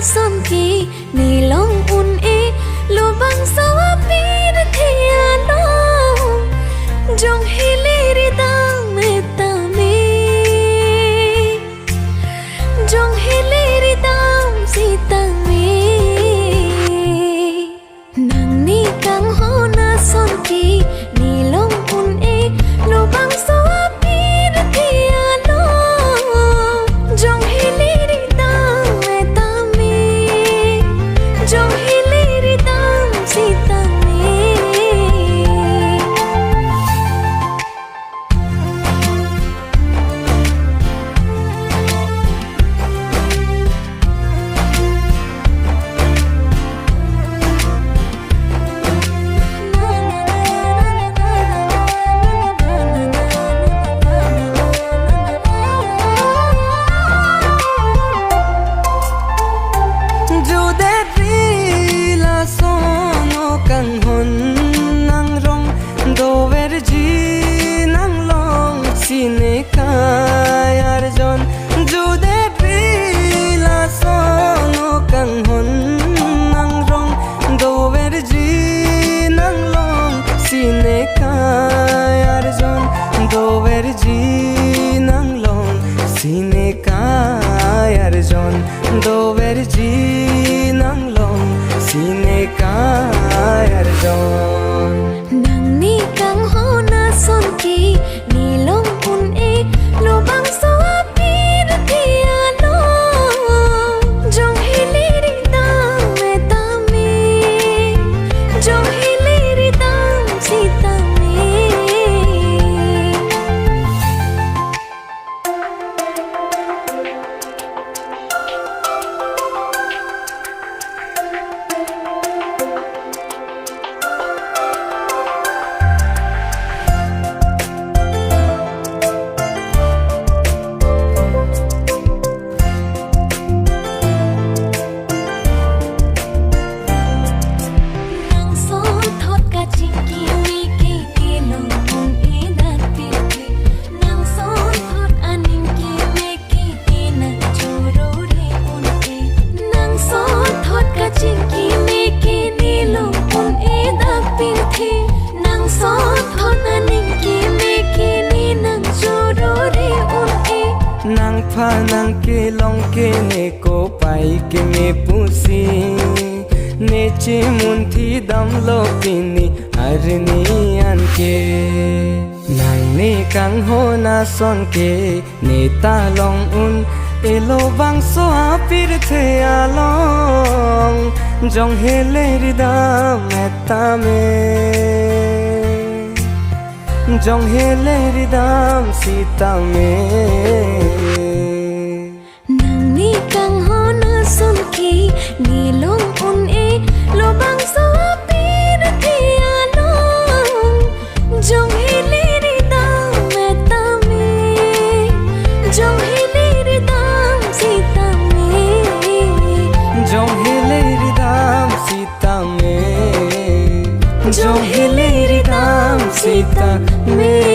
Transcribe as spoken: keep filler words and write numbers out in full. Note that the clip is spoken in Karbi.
Sonke ne long un-e, labangso apirthe along, jong hile ridam-et tame, jong hile ridam sitame. Nangli kanghon asonke ne long un-e, labangso apirthe along, jong hile ridam-et tame, jong hile ridam sitame. Judetri lason o kanghon nangrong, doverji nanglong si ne kai arjon. Judetri lason o kanghon nangrong, doverji nanglong si ne kai arjon, doverji nanglong si ne kai arjon, doverji nanglong si ne kai arjon. Nangli kanghon asonke ne long un-e, labangso apirthe along, jong hile ridam-et tame, jong hile ridam sitame. Nangsothot kachingki meke kelong un-e dak pirthe. Nangsothot aning keme ke ne nangchoro re un-e. Nangsothot kachingki meke ne long un-e dak pirthe. Nangsothot aning keme ke ne nangchoro re un-e. Nangpha nangkelong ke ne kopai keme pusi, ne chimunthi damlo pini arni anke. Nangli kanghon asonke ne ta long un-e, labangso apirthe along, jong hile ridam-et tame, jong hile ridam sitame. Nangli kanghon asonke ne long un-e, labangso apirthe along, jong hile ridam-et tame, jong hile ridam sitame, jong hile ridam sitame, jong hile ridam sitame.